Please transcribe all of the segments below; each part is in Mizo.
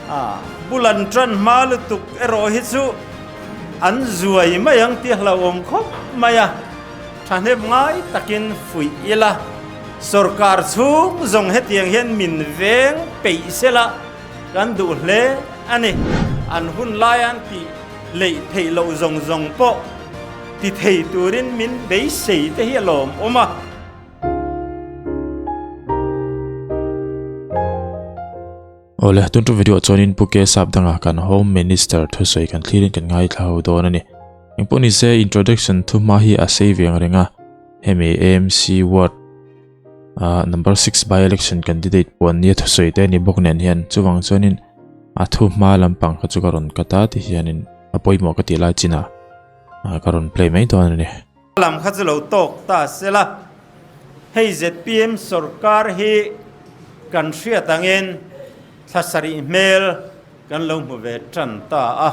A bul an ṭan hma lutuk erawh hi chu an zuai mai ang tih a hlauhawm khawp mai a, ṭhahnem ngai takin fuih ila, sorkar chhung zawng hetiang hian min veng peih sela kan duh hle a ni. An hun lai an tih leih theih loh zawng zawng pawh ti thei turin min beisei te hi a lawmawm a. Awle, tun tum video chuanin Pu K Sap danga kan Home Minister thusawi kan thlirin kan ngaithla ho dawn a ni. Engpawh ni se introduction thu hma hi a sei veng reng a, hemi AMC ward ah number 6 by election candidate puan nia thusawi te a ni bawk nen hian chuvang chuanin a thu hma lampang kha chu ka rawn cut a ti hianin a pawimawh ka tih lai chinah ka rawn play mai dawn a ni. Lam kha chu lo tawk ta sela, hei zpm sorkar hi kan hriat angin thla sarih hmel kan lo hmu ve tan ta a.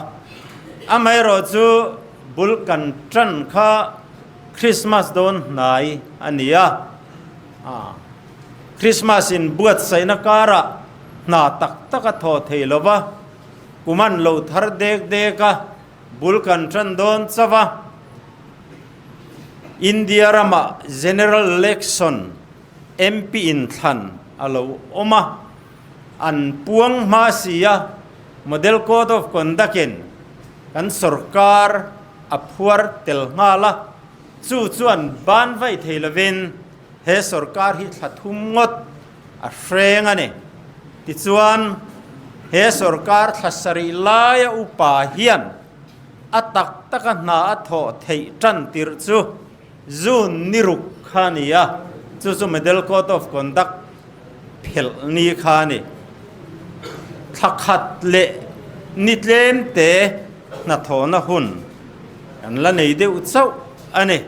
Amaherawh chu bul kan tan kha Christmas dawn hnai a ni a, Christmas in buatsaihna karah hna tak tak a thaw thei lo va, kum an lo thar dek dek a. Bul kan tan dawn chauh a, India ramah General Election MP inthlan a lo awm a, an puang hma si a, Model Code of Conduct in kan sorkar a phuar tel nghal a, chu chuan ban vaih thei lovin he sorkar hi thla thum ngawt a hreng a ni. Tichuan, he sorkar thla sarih laia upa hian a tak taka hna a thawh theih tan tirh chu June ni ruk kha a ni a, chu chu Model Code of Conduct phelh ni kha a ni. Thla khat leh ni tlem te hnathawhna hun kan la nei deuh chauh a ni.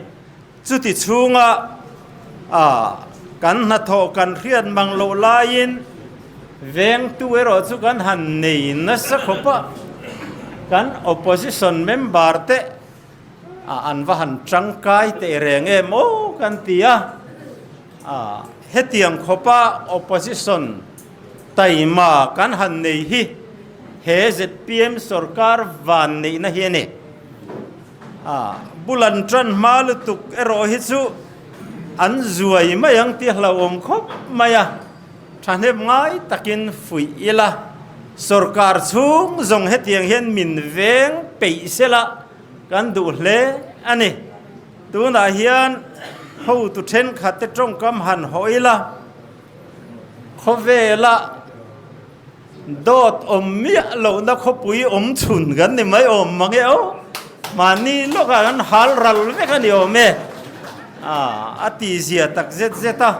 Chuti chhunga kan hnathawh kan hriat mang loh laiin vengtu erawh chu kan han nei nasa khawp a, kan opposition member te an va han tangkai teh reng em aw kan ti a, hetiang khawpa opposition taima kan han nei hi he zpm sorkar van neihna hi a ni. A bul an tan hma lutuk erawh hi chu an zuai mai ang tih a hlauhawm khawp mai a, thahnem ngai takin fuih ila, sorkar chhung zawng hetiang hian min veng peih sela kan duh hle a ni. Tunah hian hotu thenkhat te tawngkam han haw ila, khawvela Dawt awm miah lohna khawpui awm chhun kan ni mai awm mang e aw. Mahni lawkah kan hal ral vek a ni awm e. A ti zia tak zet zet a,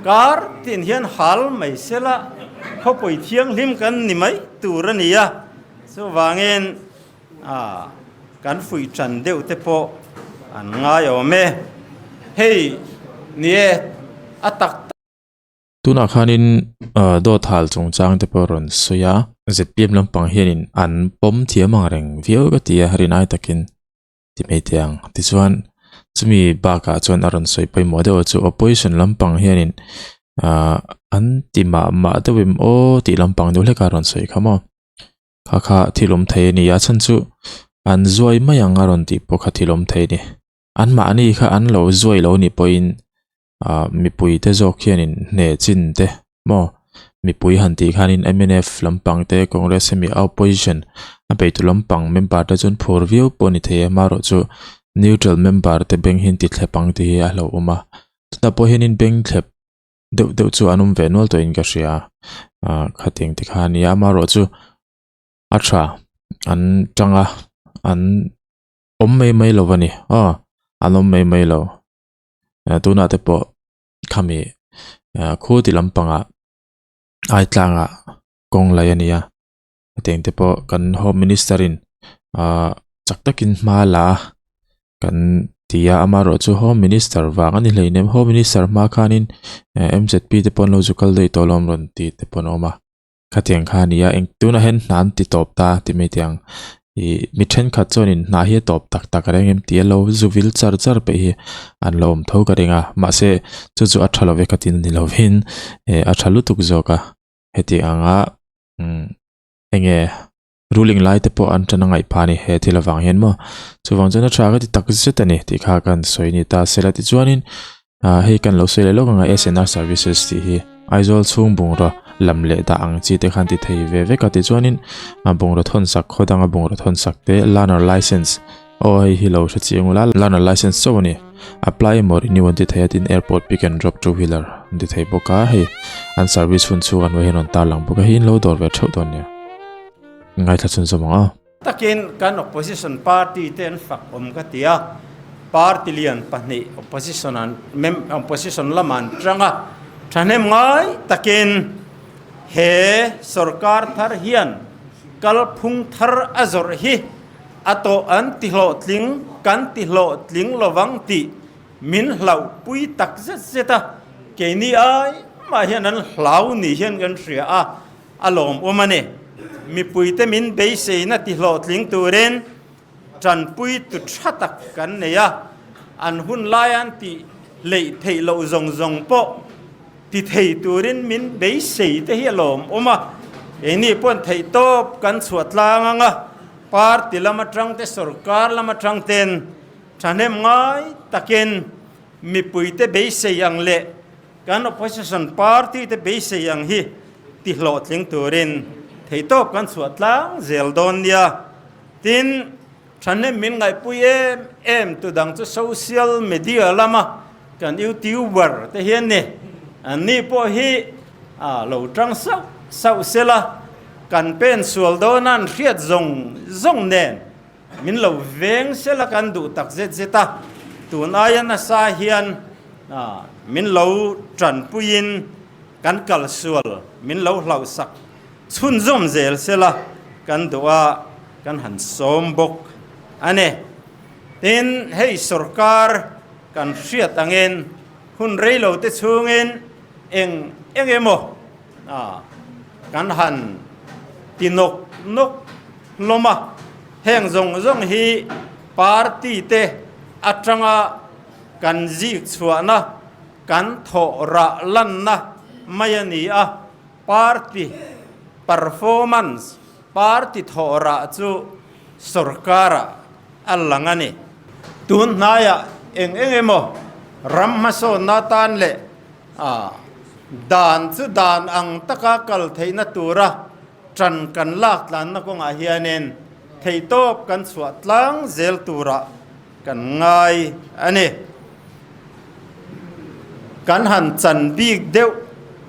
kar tin hian hal mai sela khawpui thianghlim kan ni mai tur a ni a. Chuvangin kan fuih tan deuh te pawh an ngai awm e. Hei ni e, a tak tak. Tunah khanin dawt hal chungchang te pawh a rawn sawi a, zpm lampang hianin an pawm thiam ang reng viau ka ti a, rinai takin ti mai teh ang. Tichuan chumi bakah chuan a rawn sawi pawimawh deuh chu opposition lampang hianin ah an ti mah mah deuh em aw tih lampang deuh hlek a rawn sawi kha maw. Kha kha thil awm thei a ni a, chhan chu an zuai mai ang a rawn tih pawh kha thil awm thei a ni. Anmahni kha an lo zuai lo ni pawhin ah mipui te zawk hianin hne chin te maw mipui han tih khanin mnf lampang te congress hemi opposition a beitu lampang member te chuan phur viau pawh a ni thei a amaherawh chu neutral member te beng hi an ti thlep ang tih hi a hlauhawm a tunah pawh hianin beng thlep deuh deuh chu an awm ve nual tawhin ka hria ah khatiang te kha a nia amaherawh chu a tha an tang a an awm mai mai lo a ni aw an awm mai mai lo tunah te pawh khami khu ti lampangah ai tlangah kawng laih a ni a hetiang te pawh kan home minister in ah chak takin hma la a kan ti a amaherawh chu home minister vang a ni hleinem home minister hma khanin mzp te pawh an lo zu kal daih tawh alawm rawn ti te pawh an awm a. Khatiang kha a ni a, eng tunah hian hna an ti tawp ta ti mai teh ang. Ih mi thenkhat chuanin hna hi a tawp tak tak reng em tih a lo zu vil char char peih hi an lo awm tho ka ring a, mahse chu chu a tha lo ve ka tin a ni lovin eh a tha lutuk zawk a, heti anga umm. Enge ruling lai te pawh an tan a ngaih phah a ni he thil avang hian maw. Chuvang chuan a tha ka ti tak zet a ni tih kha kan sawi a ni ta sela tichuanin ah hei kan lo sawi leh lawk ang a SNR services tih hi Aizawl chhung bungraw lam leh dah ang chi te khan ti thei ve vek a tichuanin ah bungraw thawn sak khaw danga bungraw thawn sak te learner license aw hei hi lo hre chiang ula learner license chauh a ni apply emaw renew an ti thei a tin airport pick and drop two wheeler an ti thei bawk a hei an service hun chhung an hnuai hian rawn tarlang bawk a hei in lo dawr ve theuh dawn nia ngaithla chhunzawm ang aw. Takin kan opposition party te an fak awm ka ti a, party lian pahnih opposition an mem opposition lamah an tang a, thahnem ngai takin he sorkar thar hian kalphung thar a zawrh hi a tawh an ti hlawhtling kan ti hlawhtling lovang tih min hlauhpui tak zet zet a, keini ai mah hian an hlau ni hian kan hria a, a lawmawm a ni. Mipuite min beiseina ti hlawhtling turin tanpui tu tha tak kan nei a, an hun laia an tih hleih theih loh zawng zawng pawh ti thei turin min beisei te hi a lawmawm a, keini paw'n theihtawp kan chhuah tlang ang a, party lam atang te sorkar lam atang ten thahnem ngai takin mipuite beisei ang leh Kan opposition party te beisei ang hi ti hlawhtling turin theihtawp kan chhuah tlang zel dawn nia. Tin, thahnem min ngaihpui em em tu dang chu social media lama kan youtuber te hian ni. Anni pawh hi lo tang sauh sauh sela, kan pen sual dawn a an hriat zawng zawng nen Min lo veng sela kan duh tak zet zet a, tun aia nasa hian min lo tanpuiin kan kalsual min lo hlauhsak chhunzawm zel sela kan duh a, kan han sawm bawk a ni. Tin, hei sorkar kan hriat angin hun reilo te chhungin eng eng emaw kan han ti nawk nawk hlawm a, heng zawng zawng hi party te atanga kan zik chhuahna, kan thawh rah lanna mai a ni a, party performance, party thawh rah chu sorkarah a lang a ni. Tun hnaiah eng eng emaw ram hmasawnna atan leh A, dan chu dan ang taka kal theihna tura ṭan kan lak tlanna kawngah hianin theihtawp kan chhuah tlang zel turah kan ngai a ni. Kan han chan bik deuh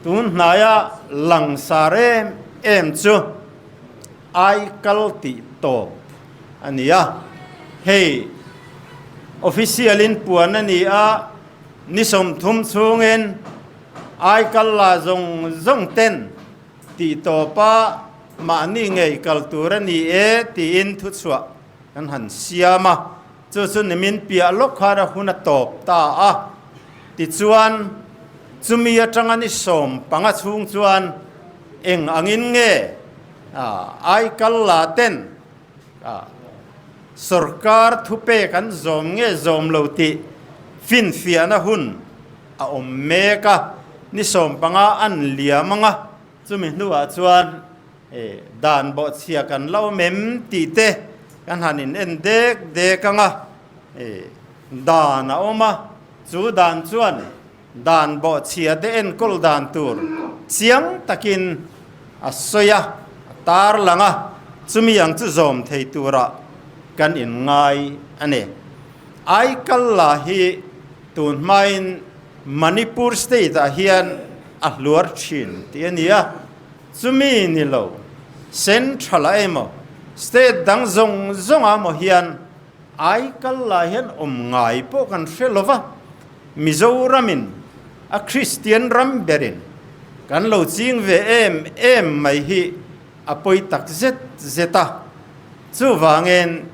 tun hnaia langsar em em chu aikal tih tawp a ni a, hei official-in puan a ni a, Ni 30 chhungin aikal la zawng zawng ten tih tawpa mahni ngei kal tur a ni e tiin thuchhuah kan han siam a, chu chu nimin piah lawk khan a hun a tawp ta a. Tichuan, chumi atanga ni 15 chhung chuan eng angin nge aikal la ten Sorkar thupek an zawm nge zawm lo tih finfiahna hun a awm mek a, ni 15 an liam ang a, chumi hnuah chuan dan bawhchhia kan la awm em tih te kan han in en dek dek ang a, dan a awm a, chu dan chuan dan bawhchhia te enkawl dan tur chiang takin a sawi a, a tarlang a, chumi ang chu zawm thei turah kan inngai a ni. Aikal la hi tun hmain Manipur state-ah hian a hluar thin tih a ni a, chumi ni lo central-ah emaw state dang zawng zawngah emaw hian Aikal la hian awm ngai pawh kan hre lo va, Mizoramin a Kristian ram berin kan lo ching ve em em mai hi a pawi tak zet zet a. Chuvangin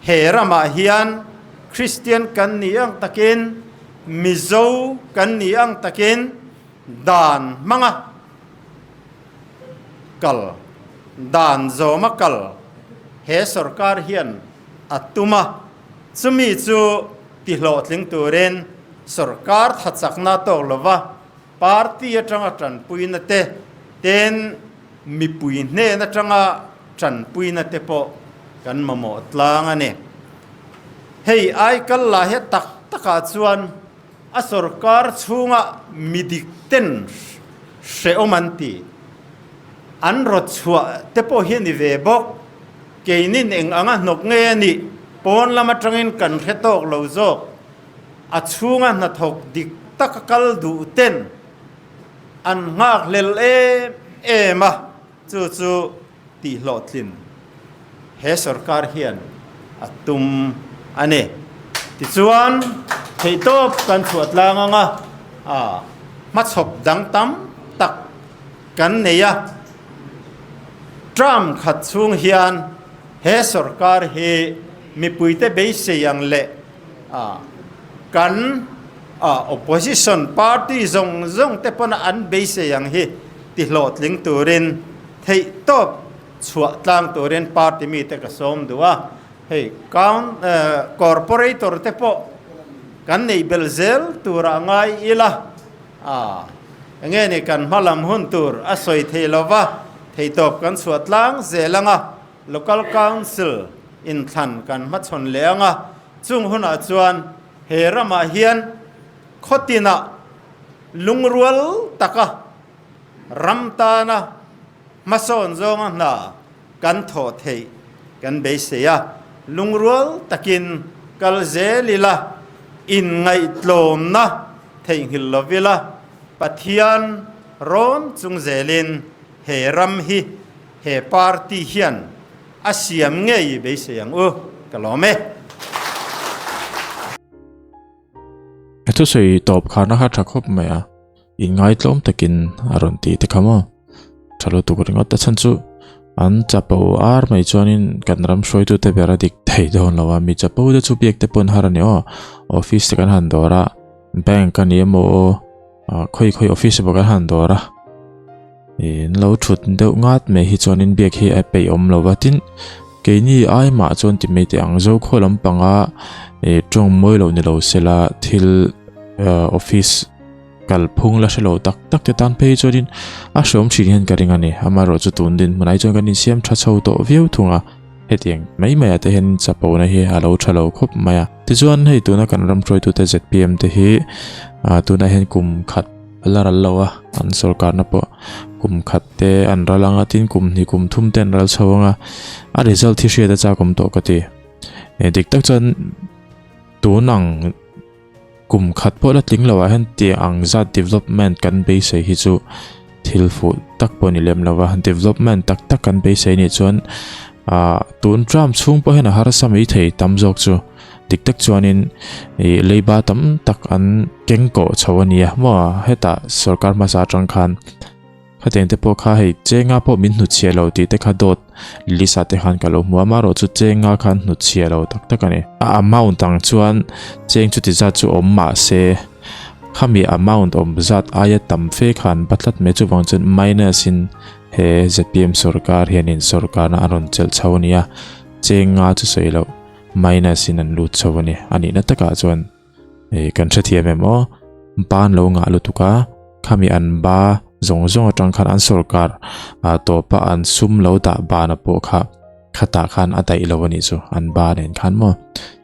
he ramah hian Kristian kan ni ang takin, Mizo kan ni ang takin dan hmanga kal, dan zawma kal he sorkar hian a tum a. Chumi chu ti hlawhtling turin sorkar tha chakna tawk lova party atanga tanpuina te ten mipui hnen atanga tanpuina te pawh kan mamawh tlang a ni. Hei aikal la he tak takah chuan a sorkar chhunga mi dik ten hrehawm an ti. An rawt chhuah te pawh hi a ni ve bawk. Keinin eng anga hnawk nge a nih pawn lam atangin kan hre tawk lo zawk. A chhunga hnathawk dik taka kal duh ten an nghakhlel em em a, chu chu tihhlawhtlin he sorkar hian a tum a ni. Tichuan, theihtawp kan chhuah tlang ang a, hmachhawp dang tam tak kan nei a. Term khat chhung hian he sorkar hi mipuite beisei ang leh kan opposition party zawng zawng te pawna an beisei ang hi tihlawhtling turin theihtawp chhuah tlang turin party mite ka sawm duh a, hei corporator te pawh kan neih belh zel turah ngai ila enge ni kan hma lam hun tur a sawi thei lova theihtawp kan chhuah tlang zel anga Local Council inthlan kan hmachhawn leh ang a, chung hunah chuan he ramah hian khawtinah lungrual taka ram tana hmasawn zawnga hna kan thawh theih kan beisei a, lungrual takin kal zel ila, inngaihtlawmna theihnghilh lo ila, Pathian rawn chung zelin he ram hi He party hian a siam ngei beisei ang u, ka lawm e. A thusawi tawp kharna kha tha khawp mai a, inngai tlawm takin a rawn ti te kha maw? Tha lutuk ringawt a chhan chu an chapo ar mai chuanin kan ram hruaitute ber a dik thei dawn lo a, mi chapo te chu biak te pawn har a ni aw, office te kan han dawr a, bank a ni emaw khawi khawi office pawh kan han dawr a. In lo thut deuh ngat mai hi chuanin biak hi a peih awm lo va tin keini ai mah chuan ti mai teh ang zo khaw lampanga ih tawng mawi lo ni lo sela thil ah office kalphung la hre lo tak tak te tan phei chuanin a hreawm thin hian ka ring a ni amaherawh chu tun dinhmun ah hi chuan kan insiam tha chho tawh viau thung a hetiang mai mai ah te hian chapona hi a lo tha lo khawp mai a tichuan hei tuna kan ram hruaitute zpm te hi ah tunah hian kum khat. A la ral lo a, an sorkarna pawh kum khat te an ral ang a, tin kum hnih kum thum te an ral chho ang a, a result hi hriat a chak awm tawh ka ti. Eh dik tak chuan tun ang kum khat pawh la tling lo ah hian tiang ang zat development kan beisei hi chu thil fuh tak pawh a ni lem lo va, development tak tak kan beisei nih chuan ah tun term chhung pawh hian a harsa mai thei tam zawk chu. Dik tak chuanin ih leiba tam tak an keng kawh chho a nia maw hetah sorkar hmasa atang khan khatiang te pawh kha hei chenga pawh min hnutchhiah lo tih te kha dawt lisa te khan ka lo hmu a amaherawh chu chenga khan hnutchhiah lo tak tak a ni. A amount ang chuan cheng chuti zat chu awm mah se khami amount awm zat aia tam fe khan ba tlat mai chuvang chuan minus in he zpm sorkar hianin sorkarna a rawn chelh chho a nia chenga chu sawi loh. Minus in an lut chho a ni. A nihna takah chuan eh kan hrethiam em aw. Ban lo ngah lutuk a, khami an ba zawng zawng atang khan an sorkar ah tawpa an sum lo dah bana pawh kha khatah khan a daih lo a nih chu an ba nen khan maw.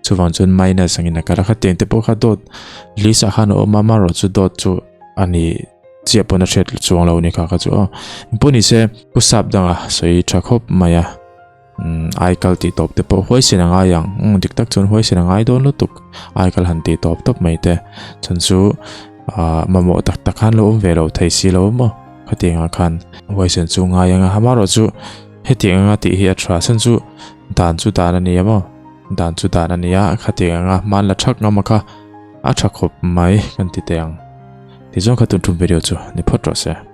Chuvang chuan minus angin a kal a, khatiang te pawh kha dawt list ah khan a awm a, amaherawh chu dawt chu a ni chiah pawn a hriat chuang lo a ni kha kha chu aw. Engpawh ni se pu sap danga sawi tha khawp mai a. Umm aikal tih tawp te pawh huaisen a ngai ang umm dik tak chuan huaisen a ngai dawn lutuk aikal han tih tawp tawp mai te chhan chu ah mamawh tak tak khan lo awm ve lo thei si lo maw khatiang ah khan huaisen chu ngai ang a amaherawh chu hetiang anga tih hi a tha chhan chu dan chu dan a ni a maw dan chu dan a ni a khatiang anga hman la thak ngam a kha a tha khawp mai kan ti teh ang tichuan kha tun tum video chu ni phawt rawh se.